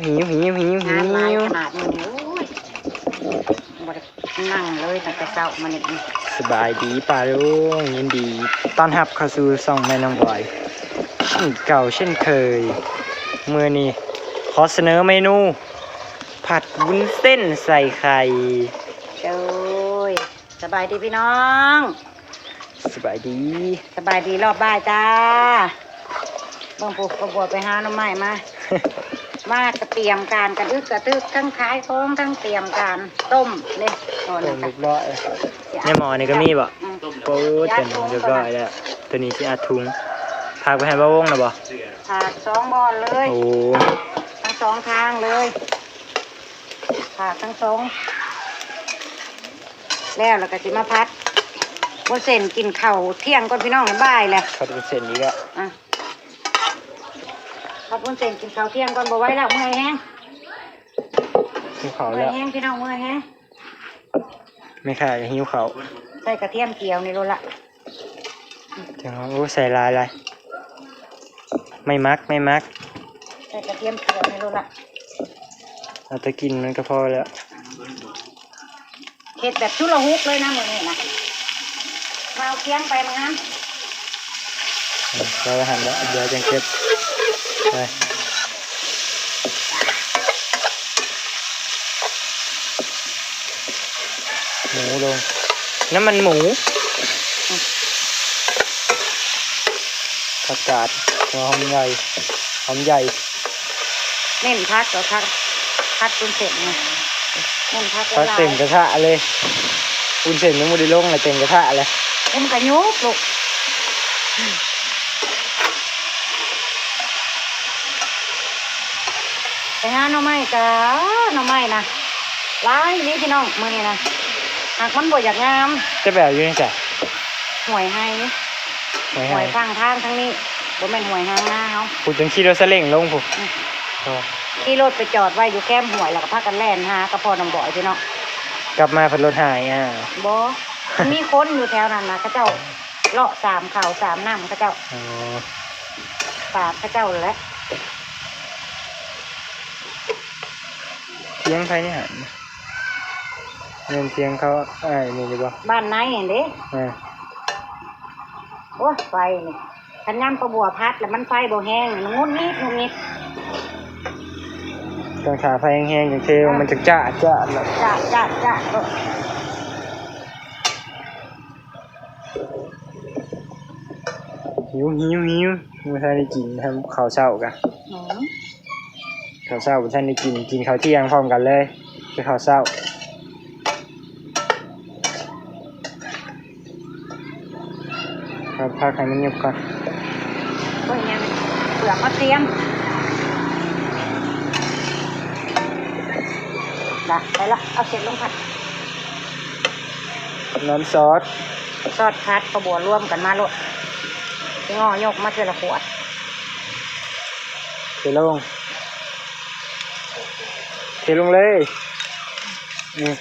ຫິວ ຫິວ ຫິວ ຫິວ ງານຫຼາຍຂະໜາດນີ້ ໂອ້ຍ ບໍ່ໄດ້ນັ່ງເລີຍຕັ້ງແຕ່ເຊົ້າມານີ້. ສະບາຍດີປ້າລຸງ ຍິນດີຕ້ອນຮັບເຂົ້າສູ່ຊ່ອງແມ່ນ້ອງບອຍ ເຊັ່ນເກົ່າເຊັ່ນເຄີຍ. ມື້ນີ້ຂໍສະເໜີເມນູຜັດວຸ້ນເສັ້ນໃສ່ໄຂ່. ໂດຍ ສະບາຍດີພີ່ນ້ອງ. ສະບາຍດີ ສະບາຍດີຮອບບ່າຍຈ້າ. ເບິ່ງພຸ້ນ ປ້າບົວໄປຫາໜໍ່ໄມ້ມາ ມາກະຕຽມການກະດຶກກະດຶກ ທັງຂາຍຂອງທັງຕຽມການຕົ້ມເດ້. ຕົ້ມຮຽບຮ້ອຍ ໃນໝໍ້ນີ້ກະມີບໍ່? ອືມ ໂອ້ ເຕັມຮຽບຮ້ອຍແລ້ວ. ໂຕນີ້ຊິອັດຖົງ ຝາກໄປໃຫ້ບ່າວວົງນະບໍ່? ຝາກສອງບ່ອນເລີຍ. ໂອ້ ທັງສອງທາງເລີຍ ຝາກທັງສອງ. ແລ້ວ ແລ້ວກະຊິມາຜັດວຸ້ນເສັ້ນກິນເຂົ້າທ່ຽງກ່ອນພີ່ນ້ອງ ບ່າຍແລ້ວ. ຜັດວຸ້ນເສັ້ນອີກແລ້ວ ອ່ະ ຜັດວຸ້ນເສັ້ນກິນເຂົ້າທ່ຽງກ່ອນ ບໍ່ໄຫວແລ້ວ ເມື່ອຍແຮງ ຫິວເຂົ້າແລ້ວ ເມື່ອຍແຮງພີ່ນ້ອງ ເມື່ອຍແຮງ. ແມ່ຄ້າກະຫິວເຂົ້າ ໃສ່ກະທຽມຈຽວນີ້ໂລດລະ. ໂອ້ ໃສ່ຫຼາຍໆ ໄມ່ໝັກ ໄມ່ໝັກ ໃສ່ກະທຽມຈຽວນີ້ໂລດລະ. ເອົາແຕ່ກິນມັນກະພໍແລ້ວ ເຮັດແບບຊຸລະຫຸກເລີຍນະມື້ນີ້ນະ. ມາເອົາຄຽງໄປມາງາມ ເອົາໄວ້ຫັ້ນແຫຼະ ດຽວຈັ່ງເກັບໄປ. ໝູລົງ ນ້ຳມັນໝູ ຜັກກາດ ຫົວຫອມໃຫຍ່ ຫອມໃຫຍ່. ເນັ້ນຜັກ ເອົາຜັກ ຜັດວຸ້ນເສັ້ນນະ ເນັ້ນຜັກຫຼາຍໆ ຜັດເຕັມກະທະເລີຍ. ວຸ້ນເສັ້ນຍັງບໍ່ໄດ້ລົງເລີຍ ເຕັມກະທະເລີຍ. ມັນກະຫຍຸບລູກ ໄປຫາໜໍ່ໄມ້ກະ ໜໍ່ໄມ້ນະຫຼາຍອີ່ຫຼີພີ່ນ້ອງ ມື້ນີ້ນະ ຫາກມັນບໍ່ຢາກງາມ. ຈະໄປເອົາຢູ່ໃນໃສ? ຫ້ວຍໄຮ່ ຫ້ວຍໄຮ່ ຫ້ວຍຂ້າງທາງທາງນີ້ ບໍ່ແມ່ນຫ້ວຍຫາງນາເຮົາ. ຜູ້ຈຶ່ງຂີ່ລົດສາເລັ້ງລົງພຸ້ນ ອືມ ຂີ່ລົດໄປຈອດໄວ້ຢູ່ແຄມຫ້ວຍ ແລ້ວກະພາກັນແລ່ນຫາກັບພໍ່ນ້ອງບອຍພີ່ນ້ອງ. ກັບມາພັດລົດຫາຍ ອ້າວ ບໍ່ ມັນມີຄົນຢູ່ແຖວນັ້ນນະ ເຂົາເຈົ້າເລາະສາມເຂົ້າສາມນ້ຳ ເຂົາເຈົ້າ ອໍ ຕາມເຂົາເຈົ້າແຫຼະ. ທຽງໃຜນີ້ຫັ້ນ? ແມ່ນທຽງເຂົາອ້າຍນີ້ຢູ່ບໍ່? ບ້ານໃນຫັ້ນເດ້. ເອີ ໂອ້ຍ ໄຟນີ້ ຄັນຍາມປ້າບົວຜັດແລ້ວມັນໄຟບໍ່ແຮງ ມັນຫງຸດຫງິດ ຫງຸດຫງິດ. ຕ້ອງຖ້າໄຟແຮງໆ ຈັ່ງເທ ເອີ ມັນຈະຈະຈະ ຈະຈະຈະ. ຫິວ ຫິວ ຫິວ ບໍ່ທັນໄດ້ກິນເຂົ້າເຊົ້າກະ ອືມ ເຂົ້າເຊົ້າບໍ່ທັນໄດ້ກິນ ກິນເຂົ້າທ່ຽງພ້ອມກັນເລີຍ ຄືເຂົ້າເຊົ້າ. ພັດ ພັດໃຫ້ມັນຫຍຸບກ່ອນ ເບິ່ງຫຍັງ ເປືອກມາຕຽມ ລະ ໄປລະ ເອົາເສັ້ນລົງພັດ. ນ້ຳຊອດ ຊອດຜັດ ປ້າບົວລວມກັນມາໂລດ ຊິງໍຍົກມາເທື່ອລະຂວດ. ເທລົງ ເທລົງເລີຍ ນີ້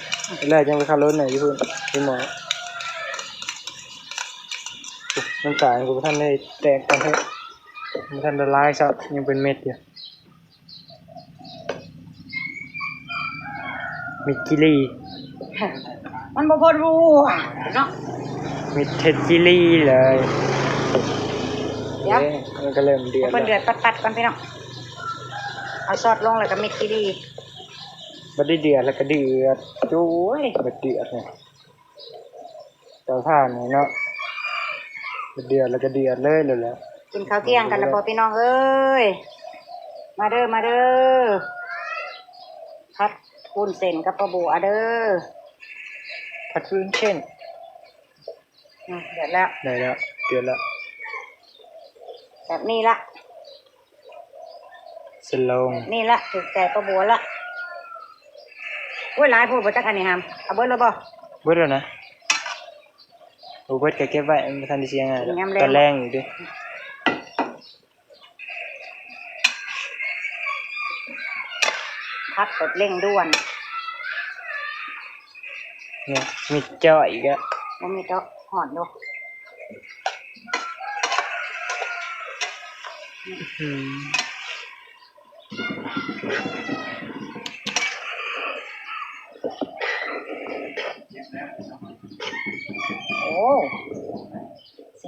ແລ້ວຈັ່ງໄປຂັບລົດໃນຢູ່ພຸ້ນ ຢູ່ໝໍ້. ນ້ຳຕານກະບໍ່ທັນໄດ້ແຕກປານໃດ ບໍ່ທັນລະລາຍຊ້ຳ ຍັງເປັນເມັດຢູ່. ເມັດຈີ່ຫຼີ່ ມັນບໍ່ພໍຮູ້ເນາະ ເມັດເທັດຈີ່ຫຼີ່ເລີຍ. ດຽວ ເອີ ມັນກະເລີ່ມເດືອດ ໃຫ້ເພິ່ນເດືອດປັດໆກ່ອນພີ່ນ້ອງ ເອົາຊອດລົງແລ້ວກະເມັດຈີ່ຫຼີ່ ບັດໄດ້ເດືອດແລ້ວກະເດືອດ ໂອ້ຍ ບັດເດືອດນີ້. ເຕົາຖ່ານນີ້ເນາະ ເດືອດແລ້ວກະເດືອດເລີຍແຫຼະ. ກິນເຂົ້າທ່ຽງກັນແລ້ວບໍ່ພີ່ນ້ອງເອີຍ? ມາເດີ ມາເດີ ຜັດວຸ້ນເສັ້ນກັບປ້າບົວເດີ ຜັດວຸ້ນເສັ້ນ. ອືມ ເດືອດແລ້ວ ໄດ້ແລ້ວ ເດືອດແລ້ວ ແບບນີ້ລະ. ສະໂລງ ນີ້ລະ ຖືກໃຈປ້າບົວລະ. ໂອ້ຍ ຫຼາຍໂພດບໍ່ຈັກອັນນີ້ຫຳ ເອົາເບິດແລ້ວບໍ່? ເບິດແລ້ວນະ ບໍ່ເບິດກະເກັບໄວ້ ມັນບໍ່ທັນໄດ້ເສຍງ່າຍດອກ ຕອນແລງອີກເດ້. ຜັດແບບເລັ່ງດ່ວນ ນີ້ ມີເຈາະອີກແລ້ວ ບໍ່ມີເຈາະ ຮ້ອນຢູ່. ອືມ.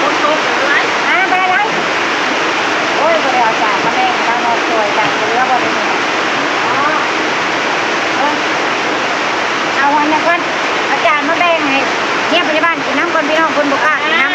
ຝົນຕົກຫຼາຍ ມາໄປໄດ້. ໂອ້ຍ ບໍ່ໄດ້ເອົາຈານມາແບ່ງ ມານອນຊ່ວຍກັນ ເຫຼືອບໍ່ໄດ້ນີ້. ເອີ ເອົາອັນນັ້ນກ່ອນ ເອົາຈານມາແບ່ງໃຫ້ເມຍພະຍາບານກິນນຳກ່ອນ ພີ່ນ້ອງເພິ່ນບໍ່ກ້າກິນນຳ.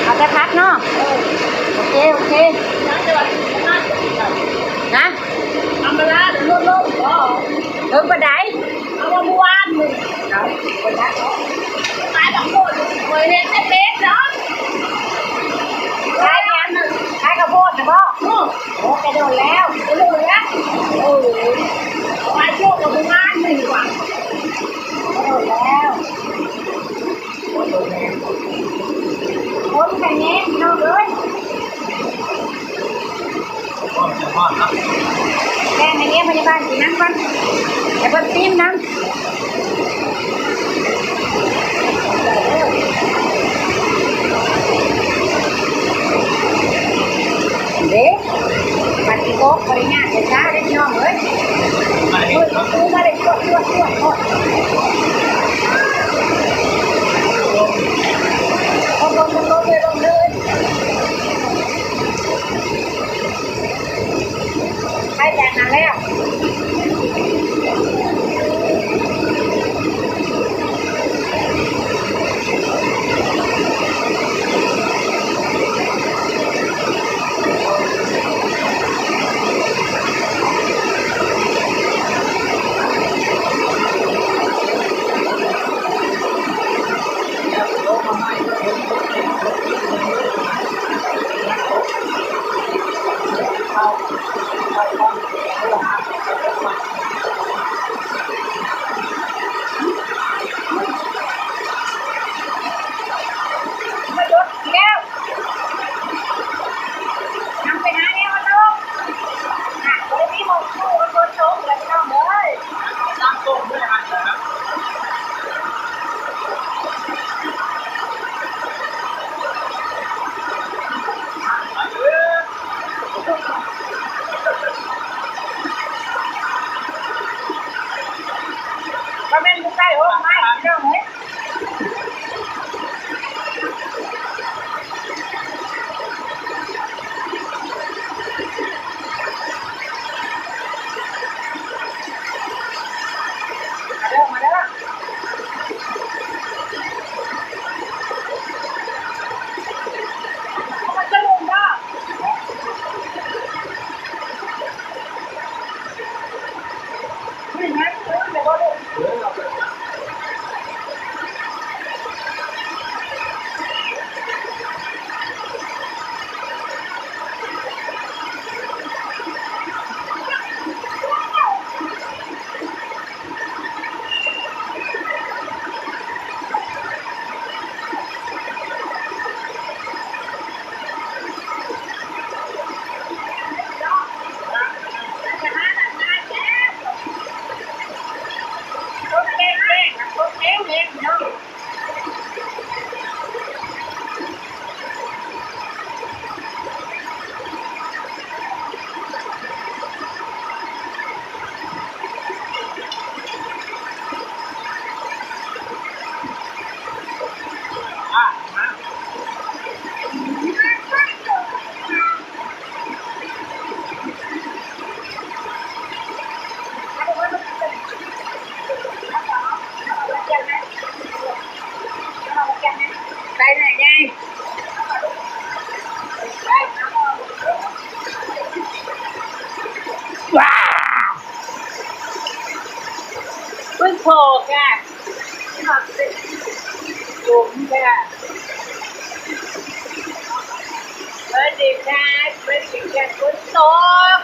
ເອົາແຕ່ຜັກເນາະ. ໂອເຄ ໂອເຄ ນະ ທຳມະດາ ລົດລົງບໍ່ ເຖິງປານໃດ? ເອົາມາມື້ວານນີ້ ເອົາ ບໍ່ຈັກເນາະ ຫຼາຍບາງຄົນ ຂ້ອຍເຫັນໃນເຟສເນາະ ຂາຍຫຍັງ ຂາຍເຂົ້າໂພດນະບໍ່? ອື ໂອ້ ແຕ່ດົນແລ້ວ ແຕ່ດົນແລ້ວ ເອີ ຂາຍໂພດກໍມື້ວານນີ້ວ່າ ແຕ່ດົນແລ້ວ. ຄົນກະແຍງພີ່ນ້ອງເອີຍ ແບ່ງໃຫ້ເມຍພະຍາບານກິນນຳກ່ອນ ໃຫ້ເພິ່ນຕີມນຳ ເດ້. ບັດນີ້ກໍບໍ່ໄດ້ຍາກໄດ້ຊ້າເດ້ພີ່ນ້ອງເອີຍ ເປີດປະຕູມາເລີຍ ຈວດ ຈວດ ຈວດ ໂລດ ລົງ ລົງ ລົງເລີຍ ລົງເລີຍ ໄປແຕ່ຫັ້ນແລ້ວ.ບໍ່ແມ່ນຢູ່ໃຕ້ໂຮງໄມ້ພີ່ນ້ອງເອີຍ. ໂອ້ກະ ລົມກະ ເບີດດີກະ ເບີດດີກະ ຝົນຕົກ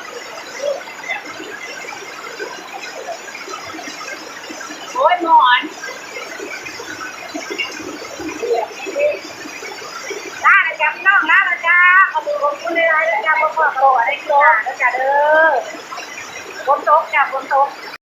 ໂອ້ຍ ຮ້ອນ. ລາລະຈ້າ ພີ່ນ້ອງ ລາລະຈ້າ ຂອບຄຸນ ຂອບຄຸນຫຼາຍໆເດີຈ້າ ພໍ້ກັນໃນຄລິບໜ້າເດີຈ້າເດີ ຝົນຕົກຈ້າ ຝົນຕົກ.